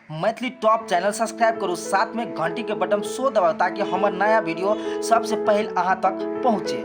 Maithili top channel subscribe करू, साथ में घंटी के बटन सो दबाउ ताकि हमर नया वीडियो सबसे पहले अहाँ तक पहुँचे।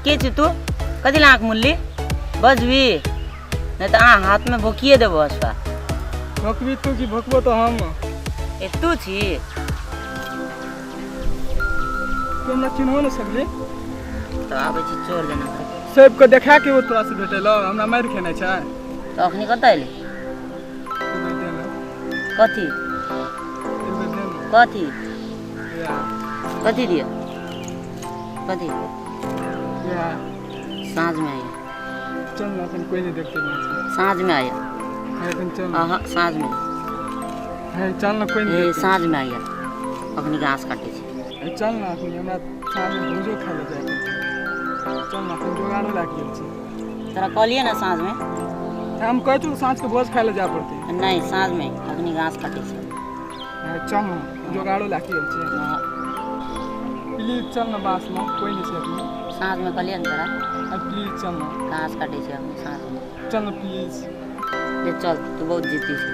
के छी तू? कथी लए आँख मुनली? बजबी नहि तऽ अहाँ हाथमे भोकिए देबो हसुआ। भोकबी तू कि भोकबो तो हम? ए तू छी? तू हमरा चिन्हो नहि सकली। तऽ आबै छी चोर जेना। सबके देखा के ओ तोरा से भेटेलो, हमरा मारि खेनाइ छै। तऽ अखनी कतऽ एली? कथी कथी कथी दियौ? कथी? साँझ में आइए। चल ना, अपन कोई नहीं देखते ना। साँझ में आइए। है चल। हाँ, साँझ में। है चल ना, कोई नहीं ए देखते। साँझ में आइए, अखनी घास काटे छी। है, चल ना, अखनी हमरा साँझ में भूजो खाय ले जाए। चल ना, अपन जोगाड़ो लागि गेल छै। तोरा कहलिए ना साँझ में। हम कहै छौ साँझ के भोज खाय ले जाए पड़तै। नहीं, साँझ में अखनी घास काटे छी। है, चल ना, जोगाड़ो लागि गेल छै। हाँ। प्लीज चल ना, बास में कोई नहीं छै अखनी। साँझ में कहलिए ना तोरा। है, प्लीज चल ना। घास काटे छी अखनी साँझ में। चल ना प्लीज। ले चल, तू बहुत जिद्दी छी।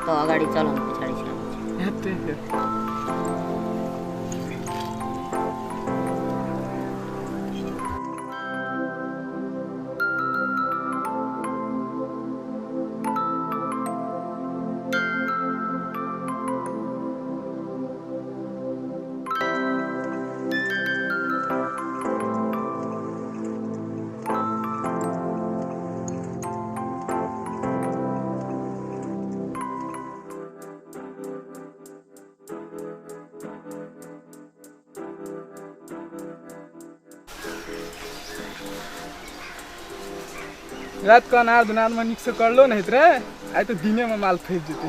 तो अगाडि चल, हम पछाडि छी। हेतै हेतै। रात के अनार दुनार में नीक से करलो नहीं रे, आइ तो दिने में माल फंस जेतै।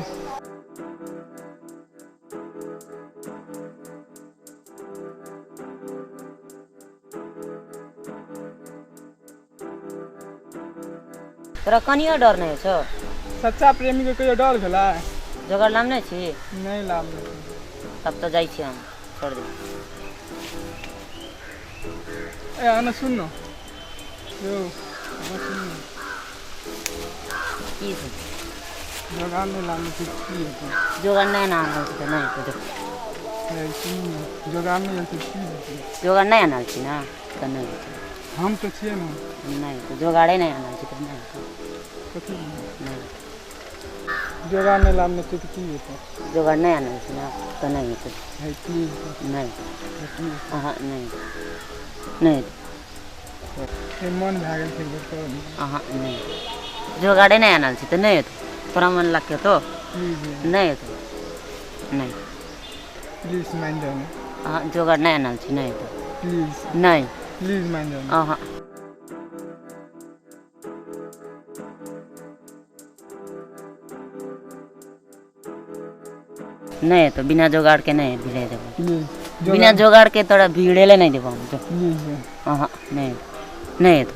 तोरा कनियो डर नहीं छौ? सच्चा प्रेमी के कहियो डर भेलै? जोगाड़ लाम नहीं छी? नहीं लाम। तब तो जाइ छी हम, छोड़ दे। ए आना सुन न। यो, आना सुन न। की छै? जोगाड़ नहीं लाम छी की हेतै? जोगाड़ नहीं ना आनल छी तऽ नहीं हेतै। ए सुन न, जोगाड़ नहीं हेतै की हेतै? जोगाड़ नहीं आनल छी ना तऽ नहीं हेतै। हम तो छियै ना। नहीं तऽ जोगाड़े नहीं आनल छी तऽ नहीं हेतै। कथी? नहीं। जोगाड़ नहीं लाम छी तऽ की हेतै? जोगाड़ नहीं आनल छी ना तऽ नहीं हेतै। है प्लीज। नहीं। है प्लीज। अहाँ नहीं नहीं। हे मन भए गेल छै तऽ। अहाँ नहीं, जोगाड़े नहीं आनल छी तऽ नहीं हेतै। तोरा मन लागके तो प्लीज। नहीं हेतै। नहीं। प्लीज मान जाओ ना। अहाँ जोगाड़ नहीं आनल छी, नहीं हेतै। प्लीज। नहीं। प्लीज मान जाओ ना। अहाँ नहीं हेतौ, बिना जोगाड़ के नहीं भिड़े देबो। प्लीज। बिना जोगाड़ के तोरा भिड़ेले नहीं देबो हम। जो प्लीज। अहाँ नहीं नहीं हेतौ।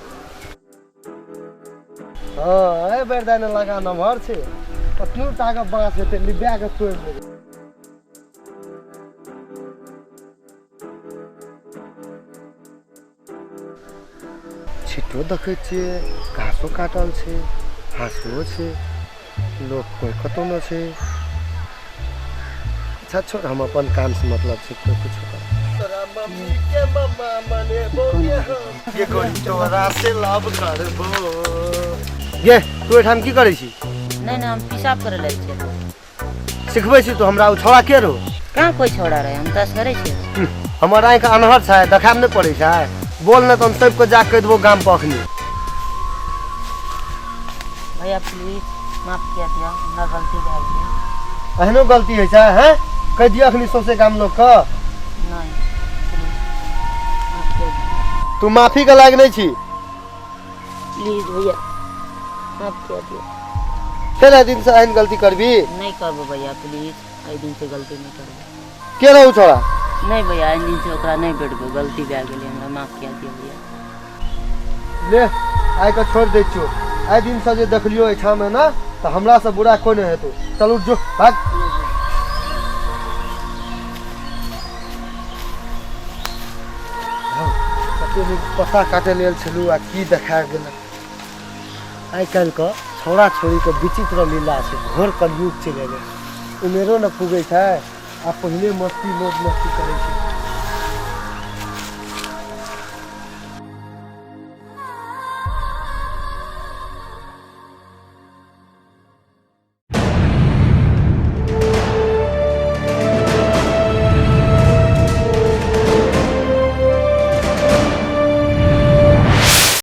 हाँ, एहि बेर दाइ लगा नमहर छै, कतनो टाका बाँस हेतै लिबा के तोड़ि लेबै। छिट्टो देखै छियै, घासो काटल छै, हाँसुओ छै, लोक कोइ कतौ नहि छै। अच्छा छोड़, हम अपन काम से मतलब छै, कोइ कुछो कर। तोरा मम्मी के मम्मा मनेबो गे हम, गे गोरी तोरा से लव करबो। गे तू एहिठाम की करै छी? नहीं नहीं, हम पेशाब करे लेल छियै। सिखबै छी तू हमरा? ओ छौड़ा के रहो? कहाँ कोई छौड़ा रहे, हम तऽ असगरे छियै। हमर आँखि अनहर छै, देखाब नहि पड़ै छै? बोल ने तऽ हम सबके जा कहि देबो गाम पर अखनी। भैया प्लीज माफ किया दिया, हमरा गलती भए गेलै। एहनो गलती होइ छै? हैं, कहि दियौ अखनी सौंसे गाम लोकके? नहीं, प्लीज माफ किया दिया। तू माफी के लायक नहीं छी। प्लीज भैया माफ किया दियो। फेर एहि दिन से एहन गलती करबी? नहीं करबो भैया, प्लीज एहि दिन से गलती नहीं करबो। के रहू छोड़ा? नहीं भैया, एहि दिन से ओकरा नहीं भेटबो, गलती भए गेलै हमरा, माफ किया दियो भैया। ले आइ के छोड़ दै छियौ, आइ दिन से जे देखलियौ एहिठाम ना तऽ हमरा से बुरा कोइ नहि हेतौ। चल उठ जो, भाग। कते नीक पत्ता काटै लेल छलहुँ आ की देखा गेल। आइ काल्हिके छौड़ा छौड़ीके विचित्र लीला छै, घोर कलयुग चलि एलै, उमेरो ने पुगै छै आ पहिले मस्ती मौज मस्ती करै छै।